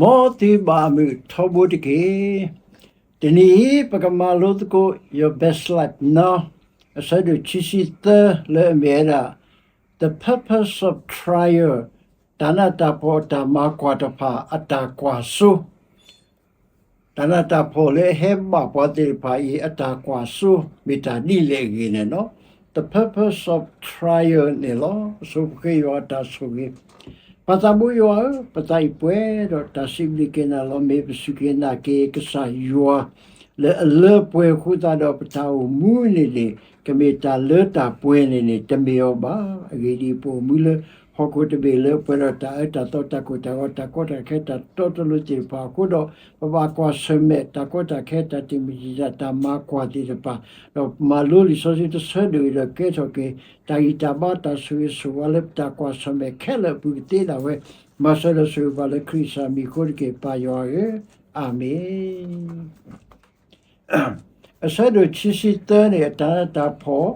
မ်သုဘၣ်အမုာ်ထီဘိတက့ၢ်. တနံၤအံၤ ပကမၤလိသကိး Your Best Life Now အဆၢဒိၣ်ခံဆံသၢ လၢအမ့ၢ်ဝဲဒၣ် The Purpose of Trial တၢ်နးတၢ်ဖှီၣ်အတၢ်မၤကွၢ်တဖၣ်အတၢ်ကွၢ်စိ တၢ်နးတၢ်ဖှီၣ်လၢအဟဲဘၣ်ပှၤသ့ၣ်တဖၣ်အံၤ အတၢ်ကွၢ်စိ မ့ၢ်တၢ်ဒ်လဲၣ်အဂ့ၢ်န့ၣ်လီၤ. The purpose of trial န့ၣ်လီၤ. ဆိပဃ့ယွၤအတၢ်ဆိၣ်ဂ့ၤ. ပၢ်သးဘိယွၤဧၢ, ပသးအံၤပှဲၤဒီးတၢ်စံးဘျုးက့ၤနၤလီၤ. မ့ၢ်ပစူၢ်က့ၤနာ်က့ၤကစၢ်ယွၤ လၢအလၢပှဲၤအဃိသတးဒီး ပတၢ်အိၣ်မူန့ၣ်န့ၣ် ကမ့ၢ်တၢ်လၢတၢ်ပှဲၤန့ၣ်န့ၣ် တမ့ၢ်အီၤဘၣ်. အဂ့ၢ်ဒ်အံၤ, ပအိၣ်မူလၢဟီၣ်ခိၣ်တဘ့ၣ်လၢပှဲၤဒီးတၢ်အၢတၢ်သီ တၢ်ကိၢ်တၢ်ဂီၤ တၢ်ကီတၢ်ခဲ တၢ်တီတလိၤသ့ၣ်တဖၣ်အဃိဒီး ပဘၣ်ကွၢ်ဆၢၣ်မဲာ်တၢ်ကီတၢ်ခဲ တၢ်တမံၤတၢ် တၢ်မၤကွၢ်သ့ၣ်တဖၣ်, ဒီးမၤလိလံာ်စီဆှံတဆၢဒိၣ်အံၤဒီးကဲထီၣ်က့ၤ တၢ်ဂံၢ်တၢ်ဘါ တၢ်ဆိၣ်ဂ့ၤဆိၣ်ဝါလၢပတၢ်ကွၢ်ဆၢၣ်မဲာ်ခဲလၢာ်အပူၤကသ့ဒၣ်ဝဲ, မၤစၢၤဒီးဆိၣ်ဂ့ၤပှၤလၢခရံာ်ကစၢ်မံၤအဃိတက့ၢ်. ပၢ်ယွၤဧၢ, အၤမ့ၣ်. အဆၢဒိၣ်ခံဆံသၢန့ၣ် အတၢ်နးတၢ်ဖှီၣ်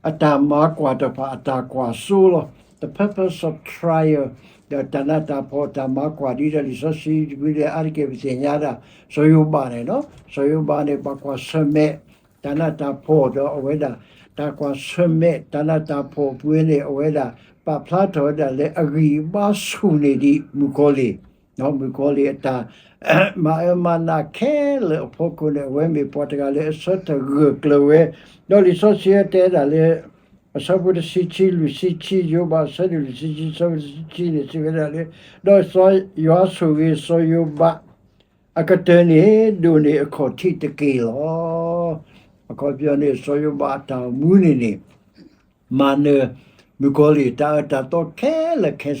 အတၢ်မၤကွၢ်တဖၣ် အတၢ်ကွၢ်စိလီၤ. The purpose of trial ဒီးတၢ်နးတၢ်ဖှီၣ် တၢ်မၤကွၢ် ဒ်ဒီးလံာ်စီဆှံတပူၤလၢအါတက့ၢ်ပသ့ၣ်ညါဒၣ် စီၤယိၤဘးန့ၣ်လီၤ. စီၤယိၤဘးန့ၣ် ဘၣ်ကွၢ်ဆၢၣ်မဲာ် တၢ်နးတၢ်ဖှီၣ်ဒီးအဝဲဒၣ် တၢ်ကွၢ်ဆၢၣ်မဲာ် တၢ်နးတၢ်ဖှီၣ်အပူၤန့ၣ် အဝဲဒၣ် ပာ်ဖျါထီၣ်ဝဲဒၣ်လၢအဂံၢ်အဘါဆူၣ်န့ၢ်ဒံးမုၣ်ကီၤလံၢ် မုၣ်ကီၤလံၢ်အတၢ် မၤအၢမၤနးခဲလၢာ်အဖီခိၣ်န့ၣ် အဝဲမ့ၢ်ပှၤတဂၤလၢအဆၢထၢၣ်ဂၢၢ်ကျၢၤဝဲ, ဒီးလံာ်စီဆှံတဲဒၣ်လၢ အဆၢဖိတဆံခံ လွံၢ်ဆံခံ, ယိၤဘးအဆၢဒိၣ်လွံၢ်ဆံခံ အဆၢဖိတဆံခံန့ၣ် စံးဝဲဒၣ်လၢ ဒီးစီၤယွၤဆိၣ်ဂ့ၤစီၤယိၤဘး အကတၢၢ်န့ၣ် ဒိၣ်န့ၢ်အခီၣ်ထံးတက့ၢ်လီၤ. အခီပညီန့ၣ် စီၤယိၤဘးအတၢ်အိၣ်မူန့ၣ်န့ၣ် မၤနၢၤမုၣ်ကီၤလံၢ်တၢ်အၢတၢ်သီခဲလၢာ်ခဲ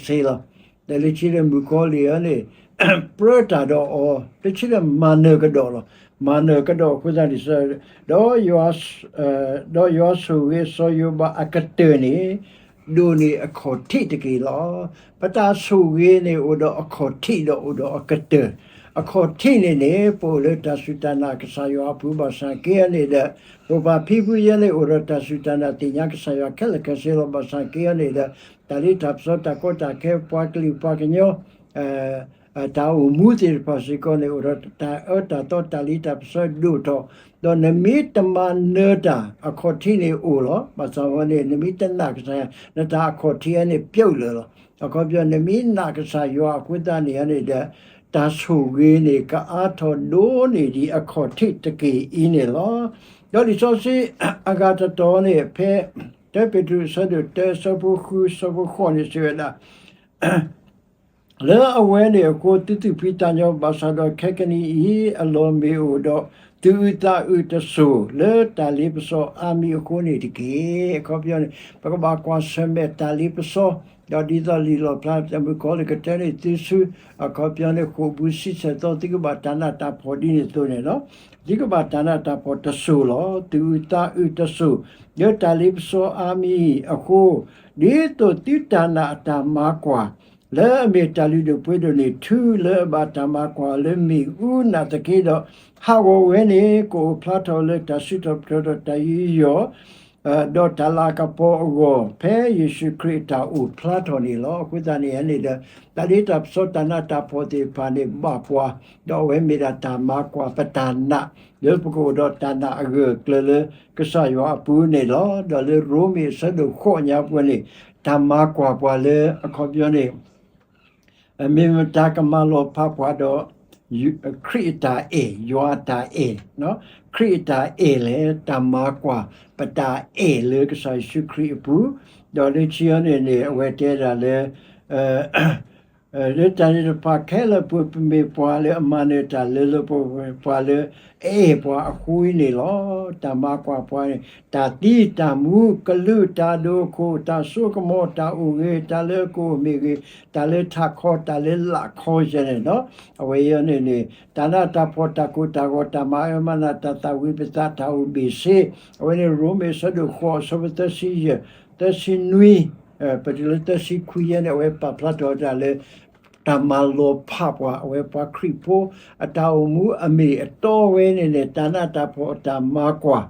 ဆ့လီၤ. ဒီးလၢခံဒီးမုၣ်ကီၤလံၢ်အံၤန့ၣ် ပြၢတၢ်ဒီးအီၤ လၢခံဒီးမၤနၢၤကဒီးလီၤ. မၤနၢၤကဒီးအဃိသတးန့ၣ် ဒီး ဒီးယွၤဆိၣ်ဂ့ၤစီၤယိၤဘးအကတၢၢ်န့ၣ် ဒိၣ်န့ၢ်အခီၣ်ထံးတက့ၢ်လီၤ. ပတၢ်ဆိၣ်ဂ့ၤန့ၣ် အိၣ်ဒီးအခီၣ်ထံးဒီးအိၣ်ဒီးအကတၢၢ်. အခီၣ်ထံးန့ၣ်န့ၣ် ပအိၣ်လၢတၢ်စူၢ်တၢ်နာ်ကစၢ်ယွၤအပူၤ ဘၣ်ဆၣ်က့အံၤန့ၣ်ဒီး ပပှၤဖံဖုယဲန့ၣ် အိၣ်ဒီးတၢ်စူၢ်တၢ်နာ်သ့ၣ်ညါကစၢ်ယွၤခဲလၢာ်ခဲဆ့လီၤ. ဘၣ်ဆၣ်က့အံၤန့ၣ်ဒီး တၢ်လ့တၢ်ပစီ တၢ်ကီတၢ်ခဲ ပှၤကလုာ်ပှၤကညီ တၢ်အိၣ်မူသ့ၣ်တဖၣ်စ့ၢ်ကီးန့ၣ် အိၣ်ဒီးတၢ်အၢတၢ်သီ တၢ်လ့တၢ်ပစီဒိၣ်ထီၣ်, ဒီးနမ့ၢ်တမၤနၢၤတၢ် အခီၣ်ထံးန့ၣ်အိၣ်လီၤ. ဘၣ်ဆၣ်ဝဲန့ၣ် နမ့ၢ်တနာ်ကစၢ်ယွၤ နတၢ်အခီၣ်ထံးအံၤန့ၣ် ပျိလၢာ်လီၤ. အခီပညီ နမ့ၢ်နာ်ကစၢ်ယွၤအဃိသတးန့ၣ်န့ၣ်ဒီး တၢ်ဆိၣ်ဂ့ၤန့ၣ် ကအါထီၣ်ဒိၣ်န့ၢ်ဒံးအခီၣ်ထံးတက့ၢ်အံၤန့ၣ်လီၤ. ဒီးလံာ်စီဆှံအဂၤတတီၤန့ၣ် ဖဲ တၢပ့းတရူး အဆၢဒိၣ်တၢ အဆၢဖိဃု အဆၢဖိဃိးန့ၣ် စံးဝဲဒၣ် လၢအဝဲန့ၣ်အဃိ သုသူၣ်ဖှံသးညီဘၣ်ဆၣ်ဒီး ခဲကနံၣ်အံၤ အလီၢ်မ့ၢ်အိၣ်ဒီး သူၣ်အုးသးအုးတစိၤ လၢတၢ်လ့ပစီအါမံၤအဃိန့ၣ်တက့ၢ်. အခီပညီန့ၣ် ပကဘၣ်ကွၢ်ဆၢၣ်မဲာ်တၢ်လ့ပစီ ဒီးဒ်သိးလံာ်လီၣ်ဖျါ မုၣ်ကီၤလံၢ်ကတၢၢ်န့ၣ်သုစု အခီပညီန့ၣ် ဃိာ်ဘူးဆံဆဲၣ်သီ သုကဘၣ်တၢ်နးတၢ်ဖှီၣ်ဒ်န့ၣ်အသိးန့ၣ်လီၤ. သုကဘၣ်တၢ်နးတၢ်ဖှီၣ်တစိၤလီၤ. သူၣ်အုးသးအုးတစိၤ လၢတၢ်လ့ပစီအါမံၤအဃိ ဒ်သိးသုတၢ်နာ်အတၢ်မၤကွၢ် လၢအမ့ၢ်တၢ်လုၢ်ဒိၣ်ပှ့ၤဒိၣ်န့ၣ် ထူလၢအဘၣ်တၢ်မၤကွၢ်လၢမ့ၣ်အူနာ်သက့ဒီး ဟးဂီၤဝဲန့ၣ် ကအိၣ်ဖျါထီၣ်လၢတၢ်စံးထီၣ်ပတြၢၤဒီးတၢ်ယူးယီၣ် ဒီးတၢ်လၤကပီၤအဂီၢ် ဖဲယ့ၣ်ၡူးခရံာ်အတၢ်အိၣ်ဖျါထီၣ်န့ၣ်လီၤ. အဃိသတးန့ၣ်န့ၣ်ဒီး တၢ်လ့တၢ်ပစီ တၢ်နးတၢ်ဖှီၣ်သ့ၣ်တဖၣ်န့ၣ် ဘၣ်ပှၤ ဒီးအဝဲမ့ၢ်ဒၣ်တၢ်မၤကွၢ်ပတၢ်နာ် လၢပကအိၣ်ဒီးတၢ်နာ်အဂၢၢ်အကျၢၤလၢကစၢ်ယွၤအပူၤန့ၣ်လီၤ. ဒီးလၢရိမ့ၤအဆၢဒိၣ်ဃိးညါပူၤန့ၣ် တၢ်မၤကွၢ်ပှၤလၢအခီပညီန့ၣ် မ့ၢ်မတၤကမၤလီၤဖးပှၤဒီး ခရံာ်အတၢ်အဲၣ် ယွၤအတၢ်အဲၣ်, ခရံာ်အတၢ်အဲၣ်လဲၣ် တၢ်မၤကွၢ် ပတၢ်အဲၣ်လၢကစၢ်ယ့ၣ်ၡူးခရံာ်အပူၤ, ဒီးလၢခံအံၤန့ၣ်န့ၣ် အဝဲတဲဒၣ်လၢ လၢတၢ်န့ၣ်တဖၣ်ခဲလၢာ်ပူၤ ပမ့ၢ်ပှၤလၢအမၤနၢၤတၢ်လၢလၢပှဲၤပှဲၤ ပှၤလၢအအဲၣ်ပှၤအဃိန့ၣ်လီၤ. တၢ်မၤကွၢ်ပှၤန့ၣ် တၢ်သံတၢ်မူ ကလုာ်တၢ်ဒိၣ်ခိၣ် တၢ်စိကမီၤ တၢ်အိၣ်ဂ့ၤ တၢ်လၢအကအိၣ်မ့ၢ်ဂ့ၤ တၢ်လၢထးခီ တၢ်လၢလာ်ခီယဲန့ၣ်လီၤ. အဝဲအံၤန့ၣ်န့ၣ် တၢ်နးတၢ်ဖှီၣ် တၢ်ကိၢ်တၢ်ဂီၤ တၢ်မၤအၢမၤနး တၢ်သၣ်ဝံၤပသး တၢ်အိၣ်ဘ့ၣ်ဆ့ အဝဲန့ၣ် ရိမ့ၤအဆၢဒိၣ်ဃိး အဆၢဖိသၢဆံယဲၢ် သၢဆံနွံ ပတုၤလၢသၢဆံခွံယဲန့ၣ် အဝဲပာ်ဖျါထီၣ်ဝဲဒၣ်လၢ တၢ်မၤလီၤဖးပှၤ အဝဲပှၤခရံာ်ဖိ အတၢ်အိၣ်မူအမ့ၢ်အတီဝဲန့ၣ်န့ၣ် တၢ်နးတၢ်ဖှီၣ်အတၢ်မၤကွၢ်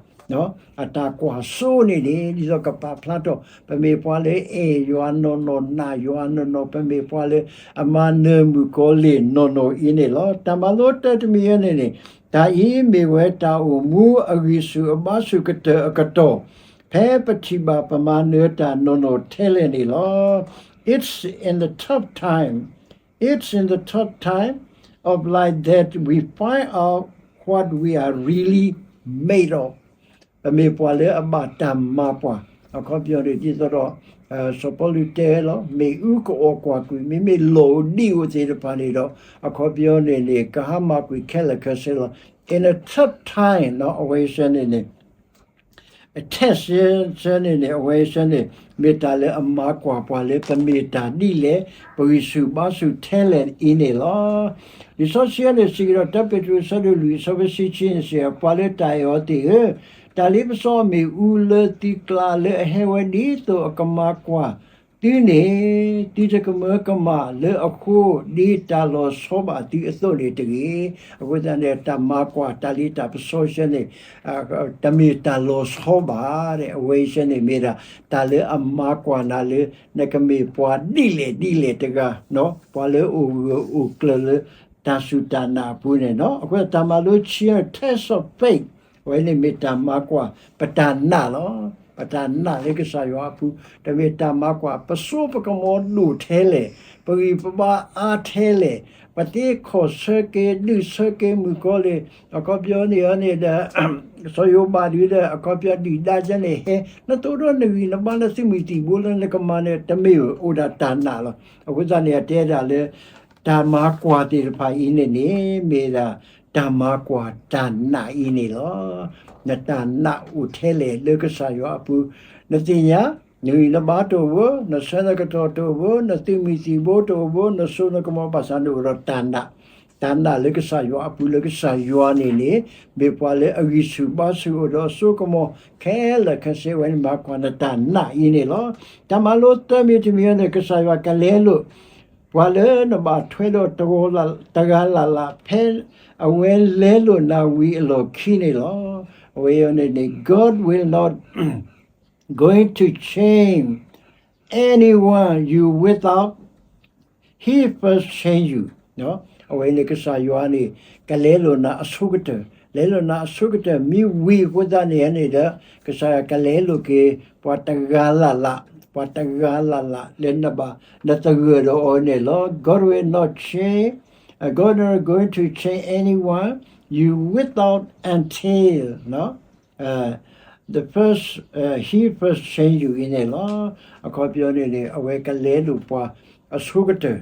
အတၢ်ကွၢ်စိန့ၣ်န့ၣ် ဒ်သိးကပာ်ဖျါထီၣ် ပမ့ၢ်ပှၤလၢအဲၣ်ယွၤနီၢ်နီၢ် နာ်ယွၤနီၢ်နီၢ် ပမ့ၢ်ပှၤလၢအမၤနၢၤမုၣ်ကီၤလံၢ်နီၢ်နီၢ်အံၤန့ၣ်လီၤ. တၢ်မၤလိတၢ်တမံၤအံၤန့ၣ်န့ၣ် တၢ်အံၤမ့ၢ်ဝဲတၢ်အိၣ်မူအဂံၢ်ဆူၣ်အဘါဆူၣ်ကတၢၢ်အကတီၢ် ဖဲပထံၣ်ဘၣ်ပမၤနၢၤတၢ်နီၢ်နီၢ်ထဲလဲၣ်န့ၣ်လီၤ. It's in the tough time, it's in the tough time of life that we find out what we are really made of. ပမ့ၢ်ပှၤလၢအဘၣ်တၢ်မၤကွၢ် အခီပညီန့ၣ် ဒ်သိးဒီး စီၤပီလူးတဲလီၤ မ့ၣ်အူကအီၣ်ကွၢ်ကွံာ် မ့မ့ၢ်လီၢ်အိၣ်ဒံၣ်အိၣ်သ့ၣ်တဖၣ်န့ၣ်ဒီး အခီပညီန့ၣ်န့ၣ် ကဟါမၢ်ကွံာ်ခဲလၢာ်ခဲဆ့လီၤ. In a tough time အဝဲဆဲန့ၣ်န့ၣ် အထဲဆဲန့ၣ်န့ၣ် အဝဲဆဲန့ၣ် မ့ၢ်တၢ်လၢအမၤကွၢ်ပှၤလၢပမ့ၢ်တၢ်ဒ်လဲၣ် ပဂံၢ်ဆူၣ်ဘါဆူၣ်ထဲလဲၣ်အံၤန့ၣ်လီၤ. လံာ်စီဆှံန့ၣ် စံးကဒီး တၢပ့းတရူး အဆၢဒိၣ်လွံၢ် အဆၢဖိတဆံခံန့ၣ်စံး ပှၤလၢတၢ်အဲၣ်အီၤသ့ၣ်ဧၢ, တၢ်လ့ပစီအမ့ၣ်အူလၢသုကျါလၢအဟဲဝဲဒ်သိးအကမၤကွၢ်သုန့ၣ်, သုတကမၢကမၣ်လၢအဃိ ဒ်တၢ်လီၤဆီဘၣ်သုအသိးန့ၣ်တဂ့ၤ. အဃိသတးန့ၣ် တၢ်မၤကွၢ်တၢ်လံတၢ်ပစီဆဲန့ၣ် တမ့ၢ်တၢ်လီၤဆီဘၣ်, အဝဲအံၤဆဲန့ၣ်မ့ၢ်ဒၣ် တၢ်လၢအမၤကွၢ်နၤလၢ နကမ့ၢ်ပှၤဒ်လဲၣ်ဒ်လဲၣ်တဂၤ, ပှၤလၢအိၣ်ဂၢၢ်အိၣ်ကျၢၤလၢ တၢ်စူၢ်တၢ်နာ်အပူၤန့ၣ်လီၤ. အဃိတၢ်မၤလိဆံး test of faith အဝဲန့ၣ်မ့ၢ်တၢ်မၤကွၢ် ပတၢ်နာ်လီၤ. ပတၢ်နာ်လၢကစၢ်ယွၤအပူၤ တမ့ၢ်တၢ်မၤကွၢ် ပစိပကမီၤဒိၣ်ထဲလဲၣ်, ပဂံၢ်ပဘါအါထဲလဲၣ်, ပသ့ခီၣ်ဆၢက့ၤဒုးဆၢက့ၤမုၣ်ကီၤလံၢ် အခီပညီန့ၣ်န့ၣ်ဒီး စီၤယိၤဘးဒ်ဒီး အခီပညီဒုၣ်ဒါကဲန့ၣ်ဟဲ နသိးဒီးနဂံၢ်နဘါနသုးမုၢ်သံၣ်ဘိလၢနကမၤန့ၣ် တမ့ၢ်အိၣ်ဒၣ်တၢ်နာ်လီၤ. အဃိသတးန့ၣ် အတဲဒၣ်လၢ တၢ်မၤကွၢ်သ့ၣ်တဖၣ်အံၤန့ၣ်န့ၣ် မ့ၢ်ဒၣ်တၢ်မၤကွၢ်တၢ်နာ်အံၤန့ၣ်လီၤ. နတၢ်နာ်အိၣ်ထဲလဲၣ်လၢကစၢ်ယွၤအပူၤ, နသ့ၣ်ညါ နဂံၢ်နဘါတအိၣ်ဘၣ်, နဆၢနကတီၢ်တအိၣ်ဘၣ်, နသုးမုၢ်သံၣ်ဘိတအိၣ်ဘၣ်, နစိနကမီၤဘၣ်ဆၣ်န့ၣ်အိၣ်ဒီးတၢ်နာ်, တၢ်နာ်လၢကစၢ်ယွၤအပူၤ လၢကစၢ်ယွၤန့ၣ်န့ၣ် မ့ၢ်ပှၤလၢအဂံၢ်ဆူၣ်ဘါဆူၣ်အိၣ်ဒီးအစိကမီၤ ခဲလၢာ်ခဲဆ့ဝဲန့ၣ် မၤကွၢ်နတၢ်နာ်အံၤန့ၣ်လီၤ. တၢ်မၤလိသၢမံၤတမံၤန့ၣ် ကစၢ်ယွၤကလဲလိာ် ပှၤလၢနဘၣ်ထွဲဒီးတဂၤလၢ်လၢ် ဖဲအဝဲလဲလိာ်နၤဝံၤအလီၢ်ခံန့ၣ်လီၤ. အဝဲအံၤန့ၣ်န့ၣ် God will not going to change anyone you without He first change you. အဝဲန့ၣ်ကစၢ်ယွၤန့ၣ် ကလဲလိာ်နၤအဆိကတၢၢ်, လဲလိာ်နၤအဆိကတၢၢ် မ့ၢ်ဝံၤအဃိသတးန့ၣ်န့ၣ်ဒီး ကစၢ်ယွၤကလဲလိာ်က့ၤ ပှၤတဂၤလၢ်လၢ်, ပှၤတဂၤလၢ်လၢ် လၢနဘၣ်နသဂၢၢ်ဒီးအီၤန့ၣ်လီၤ. God will not change, uh, God not going to change anyone you without until, no? Uh, the first, uh, he first change you အံၤန့ၣ်လီၤ. အခီပညီန့ၣ်န့ၣ် အဝဲကလဲလိာ်ပှၤအဆိကတၢၢ်,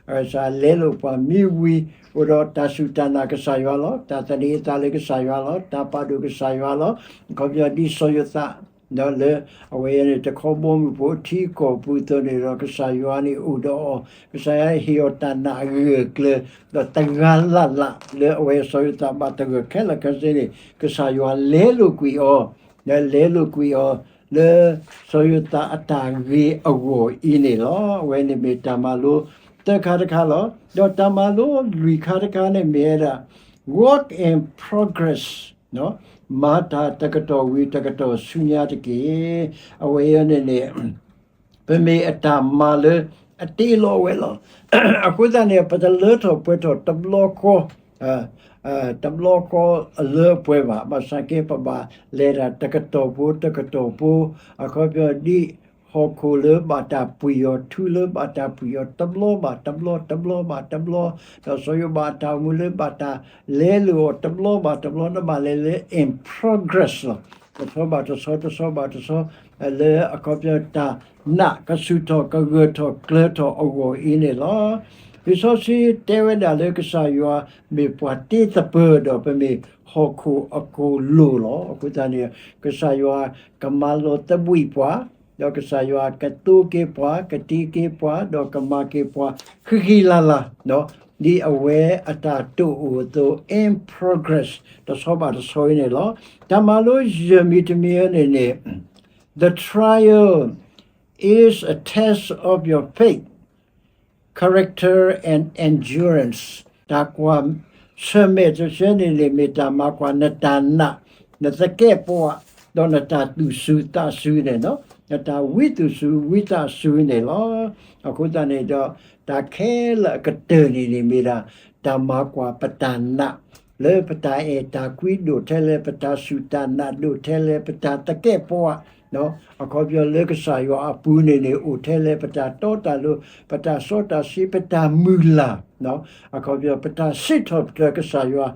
ကစၢ်ယွၤလဲလိာ်ပှၤမ့ၢ်ဝံၤ အိၣ်ဒီးတၢ်စူၢ်တၢ်နာ်ကစၢ်ယွၤလီၤ, တၢ်သန့ၤအသးလၢကစၢ်ယွၤလီၤ, တၢ်ပာ်ဒိၣ်ကစၢ်ယွၤလီၤ. အခီပညီဒ်စီၤယိၤသး ဒီးလၢအဝဲန့ၣ် တခီဘီမုၢ်ဖိထံကီၢ်ပူၤအသိးန့ၣ်ဒီး ကစၢ်ယွၤန့ၣ်အိၣ်ဒီးအီၤ, ကစၢ်ယွၤဟ့ၣ်အီၤတၢ်နာ်အဂၢၢ်အကျၢၤ, ဒီးတဂၤလၢ်လၢ်လၢအဝဲစီၤယိၤသးဘၣ်သဂၢၢ်ခဲလၢာ်ခဲဆ့န့ၣ် ကစၢ်ယွၤလဲလိာ်ကွံာ်အီၤ, ဒီးလဲလိာ်ကွံာ်အီၤလၢစီၤယိၤသးအတၢ်ဂ့ၤအဂီၢ်အံၤန့ၣ်လီၤ. အဝဲန့ၣ်မ့ၢ်တၢ်မၤလိသၢခါတခါလီၤ. ဒီးတၢ်မၤလိလွံၢ်ခါတခါန့ၣ်မ့ၢ်ဝဲဒၣ် work in progress မၤတၢ်တကတီၢ်ဝံၤတကတီၢ်ဆူညါတက့ၢ်. အဝဲအံၤန့ၣ်န့ၣ် ပမ့ၢ်အတၢ်မၤလၢအတ့လီၤဝဲလီၤ. အဃိသတးန့ၣ် ပတလၢထီၣ်ပှဲၤထီၣ်တဘျီဃီ, တဘျီဃီအလၢအပှဲၤဘၣ်. ဘၣ်ဆၣ်က့ပဘၣ်လဲၤတၢ်တကတီၢ်ဖိတကတီၢ်ဖိ, အခီပညီဒ်ဟီၣ်ခိၣ်လၢဘၣ်တၢ်ပှံၢ်အီၤ ထူလၢဘၣ်တၢ်ပှံၢ်အီၤ တဘျီဘၣ်တဘျီ တဘျီဘၣ်တဘျီ, ဒီးစီၤယိၤဘးအတၢ်အိၣ်မူလၢဘၣ်တၢ်လဲလိာ်အီၤ တဘျီဘၣ်တဘျီ နဘၣ်လဲၤလၢ in progress လီၤ. တဆီဘၣ်တဆီ တဆီဘၣ်တဆီ, လၢအခီပညီတၢ်နာ်ကဆူၣ်ထီၣ်ကဂၢၢ်ထီၣ်ကျၢၤထီၣ်အဂီၢ်အံၤန့ၣ်လီၤ. လံာ်စီဆှံတဲဝဲဒၣ်လၢကစၢ်ယွၤမ့ၢ်ပှၤတ့သပၢၤဒီး ပမ့ၢ်ဟီၣ်ခိၣ်အကိၣ်လိၣ်လီၤ. အဃိသတးန့ၣ် ကစၢ်ယွၤကမၤလီၤသဘှံးပှၤ, ဒီးကစၢ်ယွၤကသိက့ၤပှၤ, ကတ့က့ၤပှၤ, ဒီးကမၤက့ၤပှၤ ဃံဃံလၤလၤ, ဒ်အဝဲအတၢ်တိာ်အိၣ်အသိး in progress တဆီဘၣ်တဆီအံၤန့ၣ်လီၤ. တၢ်မၤလိယဲၢ်မံၤတမံၤအံၤန့ၣ်န့ၣ် The trial is a test of your faith, character and endurance. တၢ်ကွၢ်ဆၢၣ်မဲာ်တဆၢန့ၣ်န့ၣ် မ့ၢ်တၢ်မၤကွၢ်နတၢ်နာ် နသကဲာ်ပဝး, ဒီးနတၢ်သူၣ်စူၤသးစူၤန့ၣ်လီၤ. နတၢ်ဝံသူၣ်စူၤဝံသးစူၤန့ၣ်လီၤ. အဃိသတးန့ၣ်ဒီး တၢ်ခဲလၢာ်အကတၢၢ်န့ၣ်န့ၣ်မ့ၢ်ဒၣ် တၢ်မၤကွၢ်ပတၢ်နာ် လၢပတၢ်အဲၣ်တၢ်ကွံဒိၣ်ထဲလဲၣ်, ပတၢ်စူၢ်တၢ်နာ်ဒိၣ်ထဲလဲၣ်, ပတၢ်သကဲာ်ပဝး အခီပညီလၢကစၢ်ယွၤအပူၤန့ၣ်န့ၣ် အိၣ်ထဲလဲၣ်, ပတၢ်တီတၢ်လိၤ, ပတၢ်စီတၢ်ဆှံ, ပတၢ်မုၢ်လၢ်, အခီပညီ ပတၢ်စံးထီၣ်ပတြၢၤကစၢ်ယွၤ,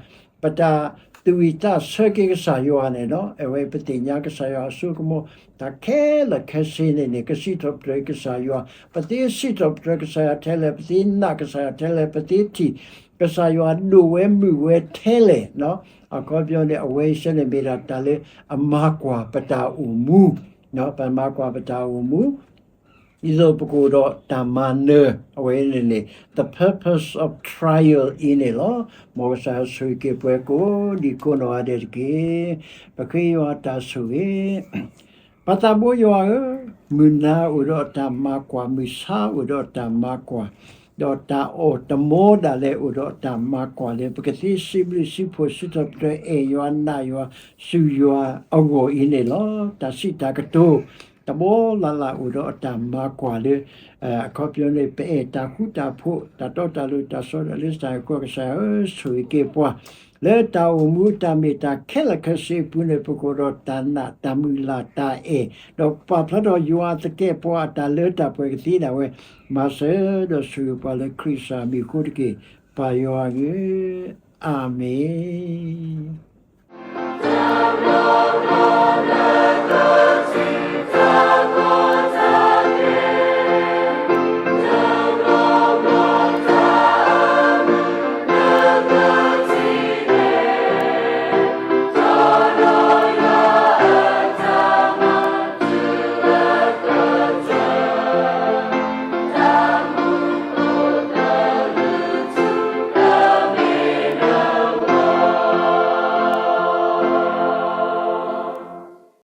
ပတၢ်သူၣ်ဝံၣ်သးဆၢက့ၤကစၢ်ယွၤန့ၣ်လီၤ. အဝဲပသ့ၣ်ညါကစၢ်ယွၤအစိကမီၤ, တၢ်ခဲလၢာ်ခဲဆ့န့ၣ်န့ၣ် ကစံးထီၣ်ပတြၢၤကစၢ်ယွၤ, ပသ့စံးထီၣ်ပတြၢၤကစၢ်ယွၤထဲလဲၣ်, ပသ့နာ်ကစၢ်ယွၤထဲလဲၣ်, ပသ့ထံၣ် ကစၢ်ယွၤဒိၣ်ဝဲမုၢ်ဝဲထဲလဲၣ်, အခီပညီန့ၣ် အဝဲအံၤစ့ၢ်န့ၣ်မ့ၢ်ဒၣ်တၢ်လၢအမၤကွၢ်ပတၢ်အိၣ်မူ, ပမၤကွၢ်ပတၢ်အိၣ်မူ ဒ်သိးပကအိၣ်ဒီးတၢ်မၤနၢၤ အဝဲန့ၣ်န့ၣ် the purpose of trial အံၤန့ၣ်လီၤ. မ်ကစၢ်ယွၤဆိၣ်ဂ့ၤက့ၤပှၤကိးဒံးကိးနီၢ်ဂၤဒဲးတက့ၢ်. ပဃ့ယွၤတၢ်ဆိၣ်ဂ့ၤ ပၢ်သးဘိယွၤဧၢ, မုၢ်နၤအိၣ်ဒီးတၢ်မၤကွၢ်, မုၢ်ဆါအိၣ်ဒီးတၢ်မၤကွၢ်, ဒီးတၢ်အီၣ်တမီဒၣ်လဲာ်အိၣ်ဒီးတၢ်မၤကွၢ်လၢ ပကသ့စံးဘျုးစံးဖှိၣ်စံးထီၣ်ပတြၢၤ အဲၣ်ယွၤနာ်ယွၤ စူၢ်ယွၤအဂီၢ်အံၤန့ၣ်လီၤ. တၢ်စံးတၢ်ကတိၤ တဘီလၢ်လၢ်အိၣ်ဒီးတၢ်မၤကွၢ်လၢ အခီပညီန့ၣ် ပအဲၣ်တၢ်ဃူတၢ်ဖိး တၢ်တီတၢ်လိၤ တၢ်စီတၢ်ဆှံ ကစၢ်ယွၤဧၢ, ဆိၣ်ဂ့ၤက့ၤပှၤ လၢတၢ်အိၣ်မူတၢ်မ့ၢ်တၢ်ခဲလၢာ်ခဲဆ့အပူၤန့ၣ် ပကအိၣ်ဒီးတၢ်နာ်တၢ်မုၢ်လၢ်တၢ်အဲၣ်, ဒီးပာ်ဖျါထီၣ်ယွၤအသကဲာ်ပဝးအတၢ်လၢတၢ်ပှဲၤကသ့ဒၣ်ဝဲ, မၤစၢၤဒီးဆိၣ်ဂ့ၤပှၤလၢခရံာ်ကစၢ်မံၤအဃိတက့ၢ်. ပၢ်ယွၤဧၢ, အၤမ့ၣ်.